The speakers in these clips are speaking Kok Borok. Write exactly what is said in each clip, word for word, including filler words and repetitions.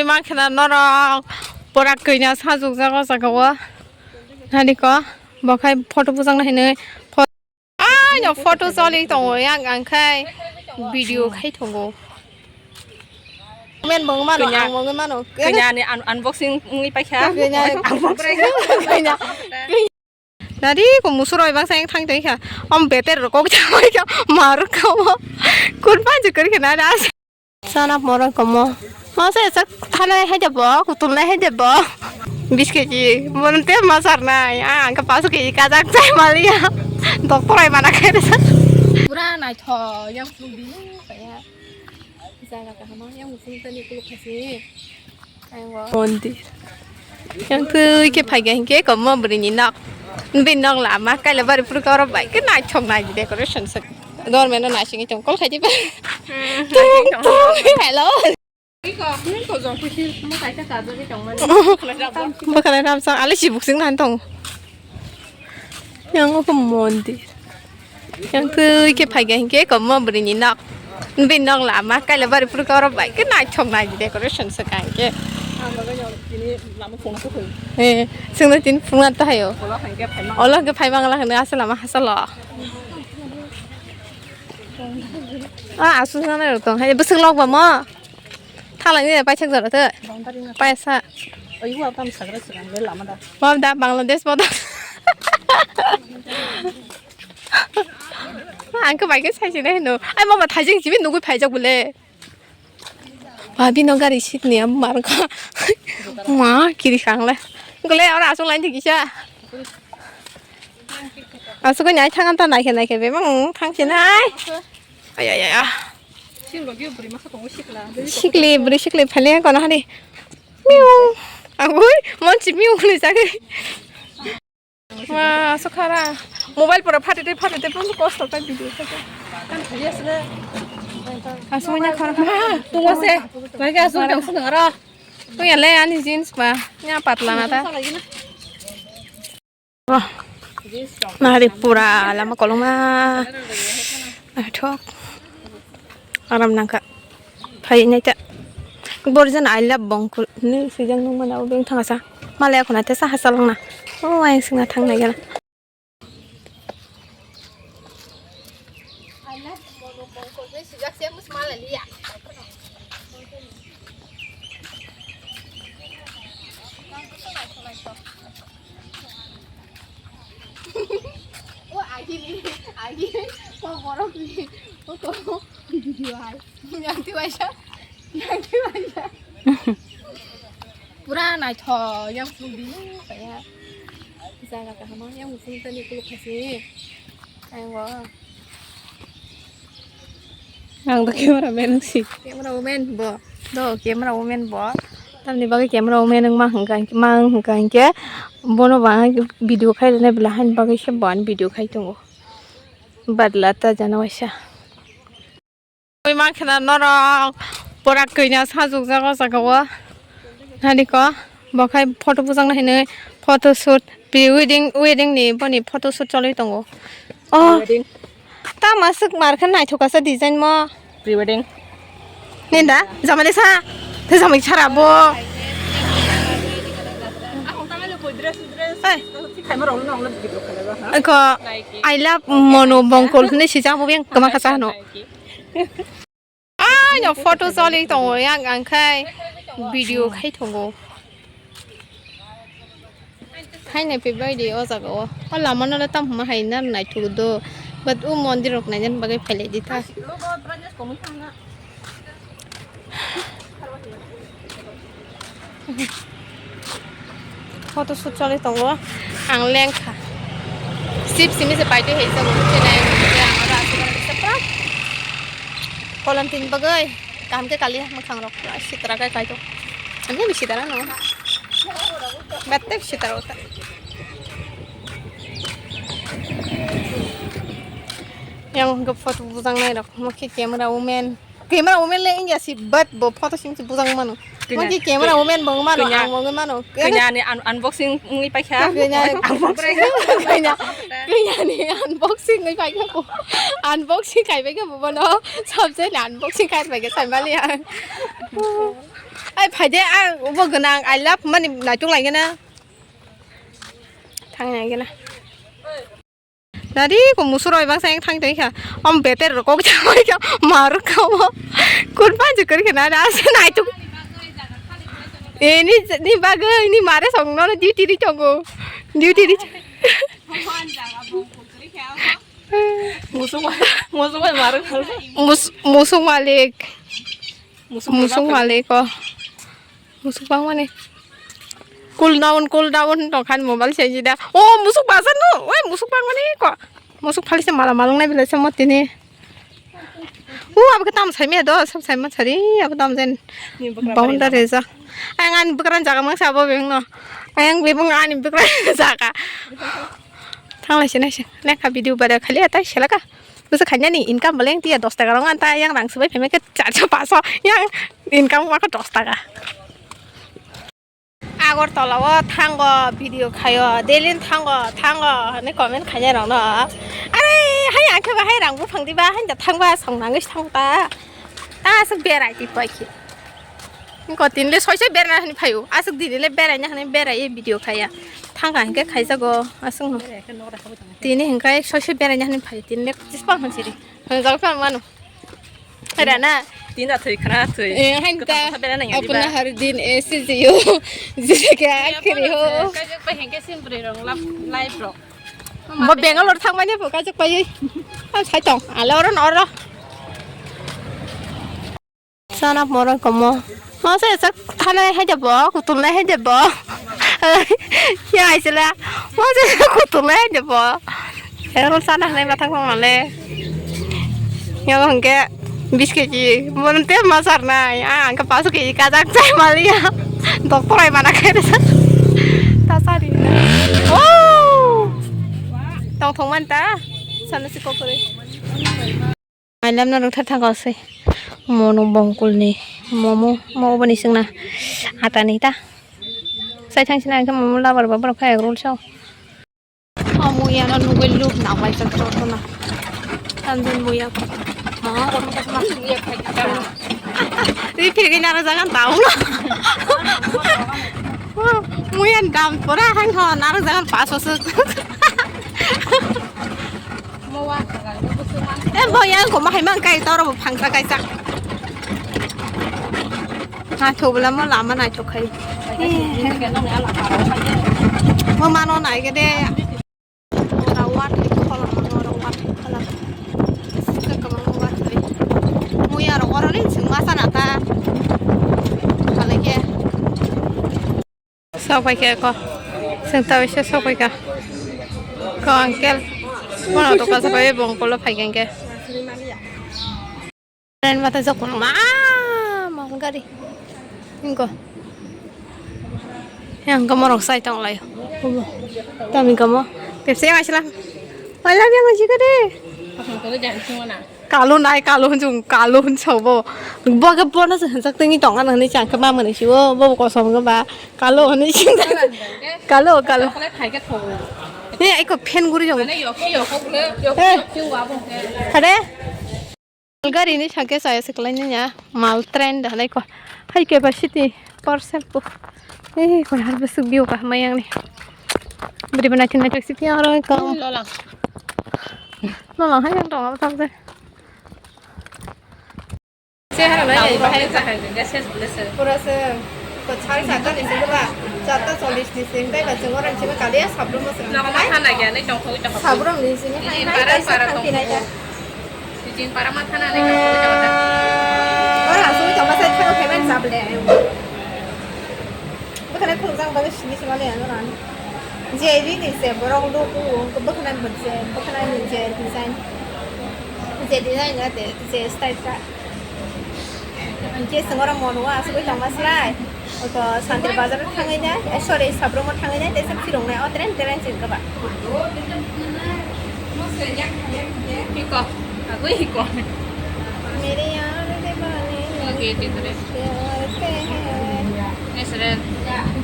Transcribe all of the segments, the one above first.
Ma khena norok pura kanya sajukjak o jaga o. Nadi ko, bo khai photo bujak na hinwi. Pho-, ai no photo choli tongo yang ang khai video khai tongo. Men bo mano, kanya, ang bo mano. Kanya ni un-, unboxing wngwi paikha. Kanya, unboxing. Kanya. Nadi ko musuro ibang sayang thang tong kha. Om beter rok kok jawai kha. Mar kha mo. Kun pa jikar kha na das. Sana moro komo. Mo se sak thanai hai debo, kutul nai hai debo. Bis keji. Mon te ma sar nai. Ah, ang ka pasu keji kajak chai maliya. Doktor ai mana khai resa. Pura naitho yang sung bini kaya. Jaga kaham yang sung tani kuluk khasi. Mondir. Yang twi khe phai kha hinkhe komo bwrwi ni nok. Bini nok lama kaila bari phuru khe oro bai khe naithok nai decoration se. Government no naisingwi tong kol khai di ba. Hmm, tung, naising tong. Tung, hello. Bwkhalai ramsa ale si buksing nan tong. Yang o mondir. Yang twi khe phai kha hinkhe komo bwrwi ni nok. Bini nok lama kaila bari phuru khe oro bai khe naithok nai decoration se kha hinkhe. Ang bagwi no tini lama phunukha khe. Eh, sengno tin phunukha to hayo. Olo hinkhe phaimang. Olo hinkhe phaimang la hino asal lama hasalo. Ah, asu sana rok tong hai bwswk lok ba mo. Thalai ni paithak jora te. Paisa. Oi wa tam sagra sagra le lama da. Wa da Bangladesh wa da. Ang khe bai khe sai sinai hino. Ai mama thaijing simi nugui phaijak bole. Ba bino gari seat ni am mar kha. Ma kiri khang le. Gole ora asung lain thik kisa. Asuk ni ai thang ta nai khe nai khe be mang thang sinai. Ay ay ay. Ay. Sikli bwrwi sikli phale kono hani. Miu. Agoi monchi miu ni jagwi. Wa, so khara. Mobile pora phate te phate te pun kosto ta video ta. Asmanya khara. Tungo se. Bagi asuk dong sung aro. Tuya le ani jeans ba. Nya patla na ta. Wah. Nari pura lama koloma. Naithok. Aram nangkha. Phai nai ta. Borjan I love Bongkul. Ni sijang nung mana ubeng thangasa. Malaya khona te saha salangna. O ayang singna thang nai gana. O agini, agini, o borokni, o ko, video hai. Yang tiwaisa, yang tiwaisa. Pura naitho, yang sung bini kaya. Jaga kaham, yang sung tani kuluk khasi. Ayo. Ang do camera man wngsi. Camera woman bo. Do camera woman bo. Tamni bagwi camera woman wngma hwnkha, ma wngkha hinkhe bono ba video khai rwna bwla haini bagwi se bo ani video khai tongo. Badla ta jana waisa. Oi ma khena norok pura kanya sajukjak o jaga o. Nadi ko bo khai photo bujak na hinwi photo shoot pre wedding, wedding ni boni photo shoot cholwi tongo. Oh. Wedding. Tamo swk mar khe naithok kasa design mo. Pre wedding. Ninda, jamani sa. Te jamani sara bo. Hey. Ko, I love Monu Bongkol hinwi sijak bo yang kwma kasa hano. Ai no photo choli tongo yang ang khai video khai tongo. Hai nai phi bai di o jaga o. O lama no le tam huma hai na nai thuk do. But o mondir rok nai jan bagwi phai lai di ta. Photo shoot choli tongo. Ang lengkha. Sip simi se paitwi hai jago. Chenai ang aro aswk aro bisa prak. Kolam tin bagwi. Kaham khe kali mwkhang rok pura sitra khe kaitok. Ani bisi dara no. Bette bisi dara uta. Yang hwnkhe photo bujang nai rok. Mo khe camera woman. Camera woman le India si but bo photo sim si bujang mano. Mo khe camera woman bo mano, ang bo mano. Kanya ni un-, unboxing wngwi paikha. Kanya unboxing. Kanya, kanya ni unboxing wngwi paikha bo. Unboxing khai paikha bo bono. Sabse ni unboxing khai paikha sai mali ang. Ai Phaide ang ubo gwnang, I love mani naituk lai gana. Thang nai gana. Nadi ko musuk rok bangsa yang thang tong kha. Om beter rok kok jawai kha, mar kha o. Kun pa je kar kha na, na se naituk. Ini ni bagwi ni mare song no duty ri tongo. Duty ri. Musuk ma-, musuk ma maru kalo. Mus-, musuk malik. Musuk malik ko. Musuk bang mani. Cool down, cool down tong khan mobile se jida. Oh, musuk basan no. Oi, musuk bang mani ko. Musuk phali se mala malung nai bilai se mo tini. U, abo khe tamo saimaya do, sab saima sari, abo tamo jen. Ni bwkra boundary bari jak. Ang ani bwkrani jaga mangsa abo beng no. Ang bebung ani bwkrani jaga. Thanglai se naise, lekha video bara khali atai selaka. Bwsa khainani income boleng tiya dos taka rong anta yang rang subai phaima khe charso paso yang income wngkha dos taka. Agartala o thango video khaio, Delhi ni thango, thango hinwi comment khainai rokno. Are hai ang khe bahai rang buphang diba, hain da thangba song nangwi thang ta. Ta aswk berai twi pai khe. Ko tin le soi soi berna hinwi phaio, aswk dini le beraina hinwi berai video khaiya. Thangkha hinkhe khaijago aswk no. Tini hinkhe soi soi beraina hinwi phaio, tin le jisbang hinwi siri. Hwnjak kha mano. Hai rana. Tinda thwi khana thwi. Eh, hai ta. Kota kota bela nang apuna diba? Harudin, eh, C G U. Jisike akhiri ho. Kajak pa hengke simpri rong lap live rok. Bo Bangalore thangmani bo kajak pai. Am sai tong. Ale oro no oro. Sana moro komo. Masa esa thanai hai jabo, kutulnai hai jabo. Ya aisela. Masa esa kutulnai hai jabo. Erol sana hanai mathang pang male. Yago hingke bis keji. Mon te masar nai. Ah, angke pasu keji kajak chai maliya. Doktor ai mana khe resa. Ta sari. Oh! Tong thong man ta. Sana si kokore. Mailam no rwkthar thangkha se. Mono bongkul ni momo, mo oboni swngna ata ni ta. Sai thang sina khe momo labar ba borok phai rul sao. O muya no nugui lub na bai chak chak na. Tanjun muya ko. Ma ko ma muya khai ta. Ri phirgi naro jagan taung. Muya dam pura hang ho naro jagan paso suk. E bo yang ko mahai mang kai toro bo phangsa kaisa. Naithok bwla mo lama naithok khai. Mo mano nai gede. Ora wat khola mo ora wat khola. Sika kama mo wat khai. Mo ya ro oro ni sing masa nata. Kala ke. Sok pai khe ko. Seng ta bisa sok pai kha. Ko uncle. Kono to kasa pai bong kolo phai khe. Ren mata jok kono ma ma gari. Ingo. Yang ko morok sai tong lai. Tami kamo. Pepsi yang asla. Wala yang jikade. Kalo nai, kalo hwn chwng, kalo hwn sao bo. Bo khe bono se hwnjak tengwi tong ano hwnwi chang khe ma mwnwi si o, bo bo kosom khe ba. Kalo hwnwi si. Kalo, kalo. He, eko fan guri jong. He. Khade? Gari ni sangke saya se kwlai nanya. Mal train da nai ko. Hai capacity percent ko. Eh, ko har besuk biu ka mayang ni. Beri bana tin na taxi tiang ro ko. Lolang. Lolang hai yang tong apa tong se. Sehara nai bahai sa hai gases blese. Pura se ko chari sa ka ni se ba. Charta chollish ni se bai ba jeng orang se kali ya sabrum se. Nak makan lagi ani tong kau tong. Sabrum ni se ni hai hai para para tong. Jijing para mathana ni kabo jawata. Ora asui tongma sai thang thaiban jable. Bukhana khurjang bagwi sini sima le ano ran. Jeri ni se borok luku bukhana bujse bukhana ni je design. Je design ate je style ka. Hingke sengora mono asugoi tongma slai. Oto Santir Bazar o thangwi nai, eh, sorry, Sabromo thangwi nai, tesa phirong nai, o tren tren sing kaba. Hiko, agoi hiko. Mere yaar de bane. Okay, okay, okay. Pyar te hain. Nesre.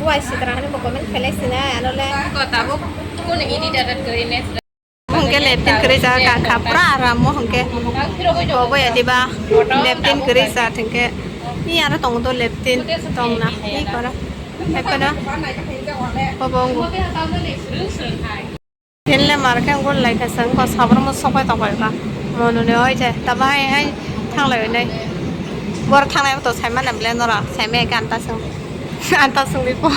Buai sitra hani bo comment khelai sinai, ano le. Hiko, tabuk kun ini dadat kari nesre. Hwnkhe leptin kwrwi cha kha, pura aram o hwnkhe. Bo boya diba leptin kwrwi cha hwnkhe. Ni aro tongo do leptin tongna. Ni kora. Hai kora. Bobo ongo. Tenle mar khe gol lai kha sang ko sabromo sok pai tok pai kha. Mono ne oi je. Ta bai hai thanglai nai. Bor thanglai to sai mana ble nora. Sai me kan ta sang. Anta sungwi po.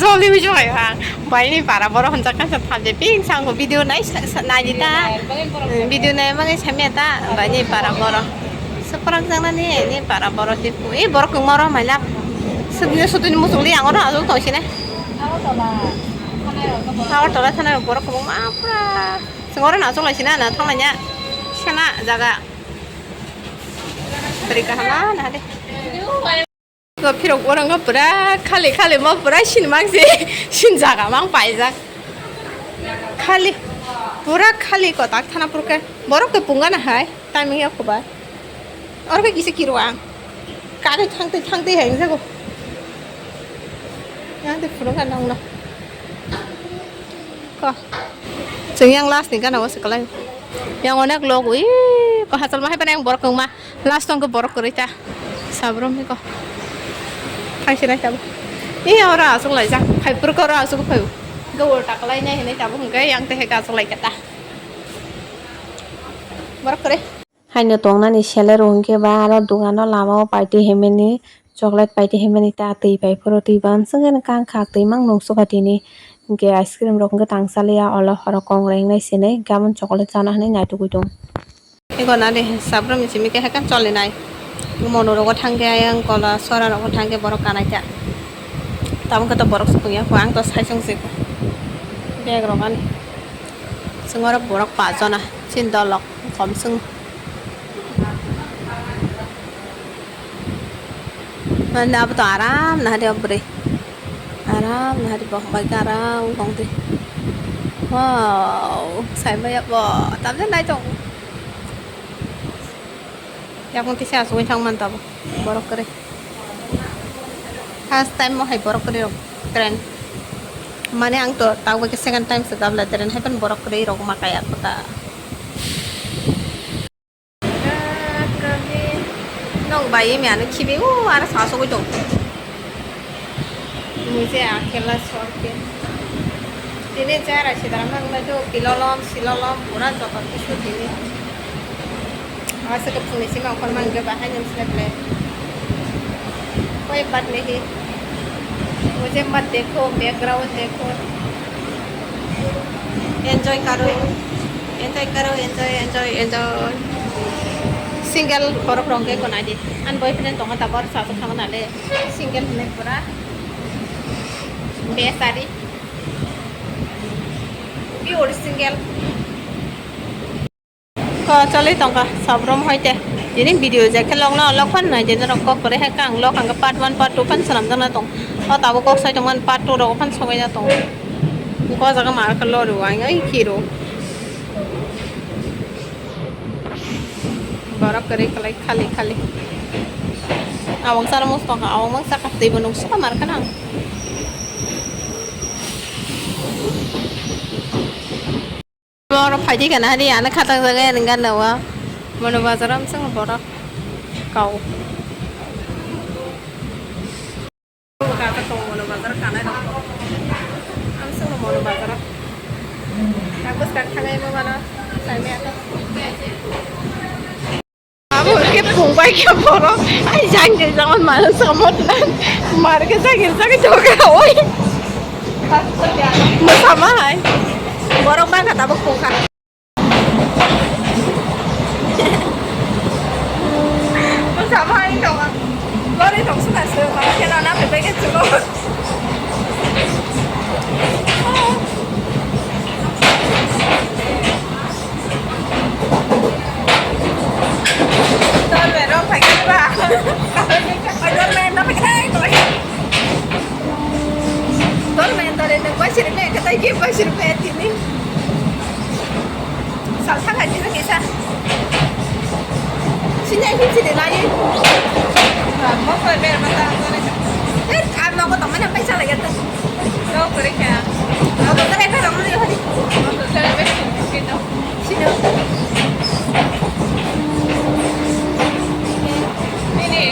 Joli wi joi ha. Bai ni para boro honjak kasa thaje ping sango video nai sa, sa, nai di ta. Video nai mangai samya ta. Bai ni para boro. Separang jang nani ni para boro ti pu. Eh, boro kung moro mailak. Sugni sutuni musung li angoro azul tong sine. Agartala thana borok kung ma pura. Sengoro na chong lai sina na thang lai nya. Sana jaga. Beri kahama na de. Ko phirok borok wngkha pura khali khali mo pura sinimang se sinjaga mang paijak. Khali pura khali kotak thana purkhe borok khe punga na hai timing ya khoba. Oro khe kisa kiro ang kagwi thangtwi thangtwi hai wngjago. Yang de phunukha nongno ko. Chwng yang last ni gana o se kwlai. Yang onek log ui ko hachal ma hai panai ang borok wngma. Last tong khe borok kwrwi ta. Sabrom ni ko. Thang sinai tabuk. Ni oro aswk laijak. Phai pur koro aswk phai. Gawol ta kwlai nai hinai tabuk hwnkhe yang te hai aswk lai khe ta. Borok kwrwi. Haino tongnani seler hwnkhe ba aro dogano lamao paiti himani chocolate paiti himani ta twi pai phuru twi banswk kang kha twi mang nung sukha tini hwnkhe ice cream rok hwnkhe tang chaliya olo horo kong rengnai sinai gabon chocolate chana hinwi naitugwi tongo. Eko nade sabrum ni simi keha kan choli nai. Mono rogo thangke ayang kola sora rogo thangke borok kanai ta. Tabuk khe to borok supung ya ang to sai sung se. Bag rok ani. Sung oro borok pa jona. Chin dolok kom sung. Mane abo to aram nahari o bwrwi. Aram nahari bo bai aram tong di. Wow, sai maya bo. Tamjani nai tong. Yakung tisa asugwi thang man tabo. Borok kwrwi. First time mo hai borok kwrwi rok train. Mane ang to tabo khe second time se gabla train hai pan borok kwrwi rok ma kaya kota. Nong bai mi ano khibi o aro sa sogwi tong. Mui je akhela sorke. Tini jara sidara mang na jo pilolom silolom pura joto kisu tini. Asa ke phunui sima okon mang jo bahai nang sile ble. Koi baat nahi. Mujhe mat dekho, background dekho. Enjoy karo. Enjoy karo, enjoy, enjoy, enjoy. Single borok rong ke konai di. An boyfriend tongo ta bor sa thang na le. Single hine pura. Besari. Pure single. Ko choli tongkha sabrom hoite. Jini video je khe logna log phan nai jeni rok kok pore hai kang log hangkhe part one part two phan swnam jana tong. O tabuk kok sai tongmani part two rok phan sogwi na tong. Ko jaga mar khe lori wang ai khiro. Borok kwrwi kwlai khali khali. Awang sara mus tongkha awang mang saka twi bo nung suka mar khe nang. Borok phaidi kana hari ana khatang jaga ringgan nawa. Mono bazar am sing borok kau. Kata kau mono bazar kanai rok. Am sing mono bazar. Aku sekarang thangai mo mana? Saya me ata. Abo ke pungbai ke borok. Ai jang de jang mano samot nan. Mar ke jang jang joga oi. Masama hai. Borok bang kata bo pungka. Masama hai to. Lori tong suka se. Kena na pe ke chulo. Dormen rok phaikha ba? Oi, dormen rok phaikha, oi, oi. Dormen dore nang bai sirme, kata ye bai sirme tini. Sal thangkha tini kisa. Sini ai sini lai. Mo koi ber mata dore. Eh, am nogo tongmani bai salai ya. Rok kwrwi kha. Rok kwrwi kha, rok kwrwi kha. Sino. Nini,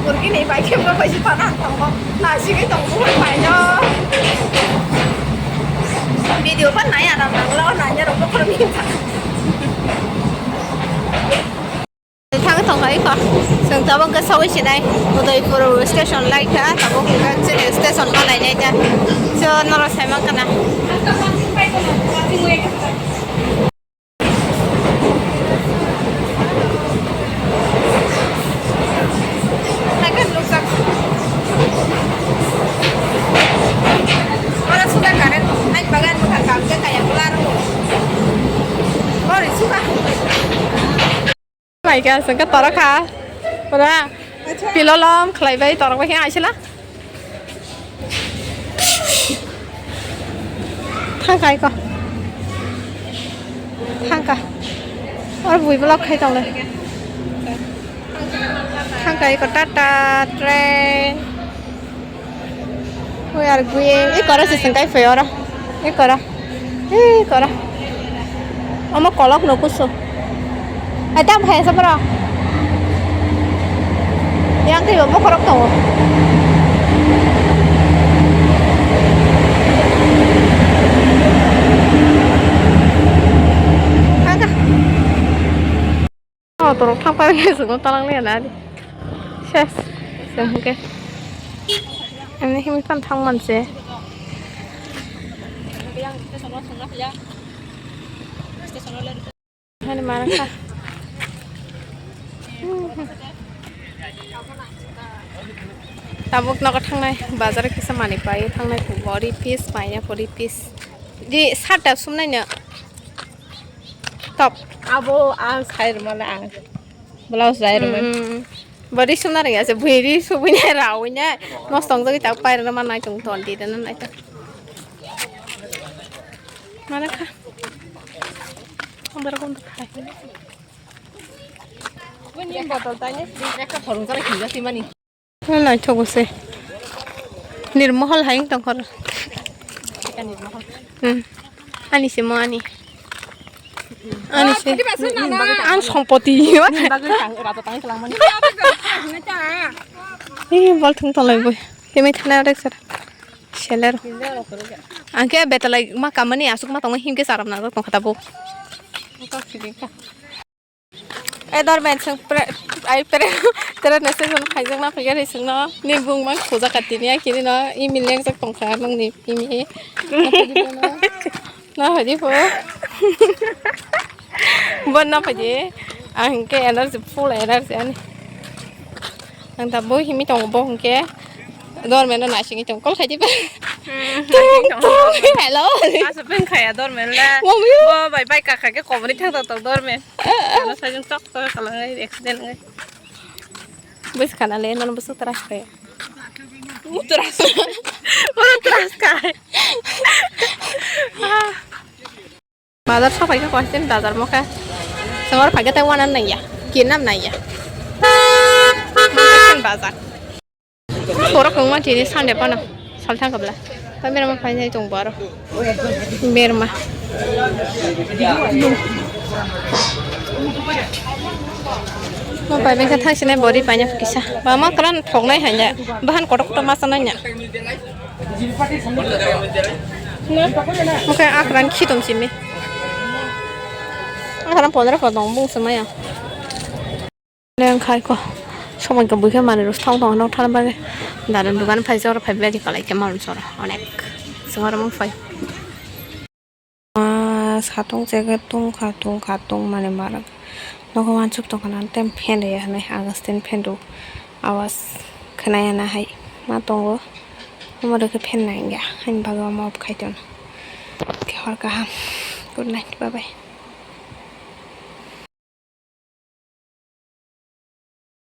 Burkini bai khe bo bai si thana thangbo. Nasi ke tong bo bai no. Video pan nai anam nang lo nai ro ko por mi ta. Thang thong hai ko. Seng tabok ke sawi sinai. Udaipur station lai kha. Tabok ke station ma nai nai ta. So noro sai mang kana. Haikhe nukjak. Oro suda current, ani bagan bwkha kam khe kaya bwla rw. Ori suda. Mai khe aswk khe torok kha. Pura pilolom khlai bai torok bai khe aisila. Thangkai ko. Thangka. Or bui vlog khai tongle. Thangkai ko tata train. We are going. Ikora sising kai fe ora. Ikora. Ikora. Omo kolok no kusu. Ai, tam phai sa bro. Yang tei bo bokhorok tongo. Aga. Oh, torok thang pai ke sungo talang le na. Ses. Sengke. Ani himi pan thang manse. Hani mana kha. Tabuk nogo thangnai bazar kisa mani pai thangnai forty piece paina forty piece. Di sat da sumnai no. Top. Abo ang sai rwmani ang. Blouse dai rwmani. Hmm. Body sumna rwngya se bwrwi subui nai raui nai. Mostong jagwi tak pai rwna ma nai tong ton di rwna nai ta. Mana kha. Ang bara kon khai. Wini botol tanya. Ekta thorong jara kinja simani. Naithok se. Nirmohol hai wng tongkha. Hmm. Ani se mo ani. Ani se. Ang sompoti. Eh, bol thung tolai boi. Himai thana rek sar. Seller. Ang khe betalai ma kamani asuk ma tongma himke saram na tongkha tabuk. E dormen seng pre ai pre tere ne seng khaijak na phai gari seng no ni bung mang khoja kati ni akini no imi leng jak tong kha nang ni imi na phai di po bon na phai di ang ke energy full energy ani ang ta bo himi tong bo hingke dormen no nasing tong kol khai di ba tung tung hello asa peng khaya dormen le Mami. Bo bai bai kakha ke komri thang tong dormen. Ano sajung tok tok kalang ai accident ai. Bus kana le non bus teras kaya. Teras. Oro teras kai. Bazar sapai ka question bazar mo ka. Sengor phage tai wanan nai ya. Kinam nai ya. Bazar. Borok wngma tini Sunday phano salthang kabla. Pai berma phainai tong bo aro. Berma. Mo pai bengkha thang sinai body paina kisa. Mama kran thoknai hanya. Bahan kotok kotok masa nanya. Mokhe akran khitom simi. Akran pondro ko dong bung semaya. Leng khai ko. Somoi ka buikhe manwi rw thong thong no thang bagwi. Dadan dugan phai jora phai bagi palai khe manwi jora onek. Sengora mung phai. Ah, satung jaga tungkha tungkha tungmani marak. Nogo wansuk tongkha na tem fan rwya hinwi Augustine fan rw. Awas khwnaya na hai ma tongo. Omo rwkhe fan nangya haini bagwi omo off khai tono. Khe hor kaham. Good night, bye bye.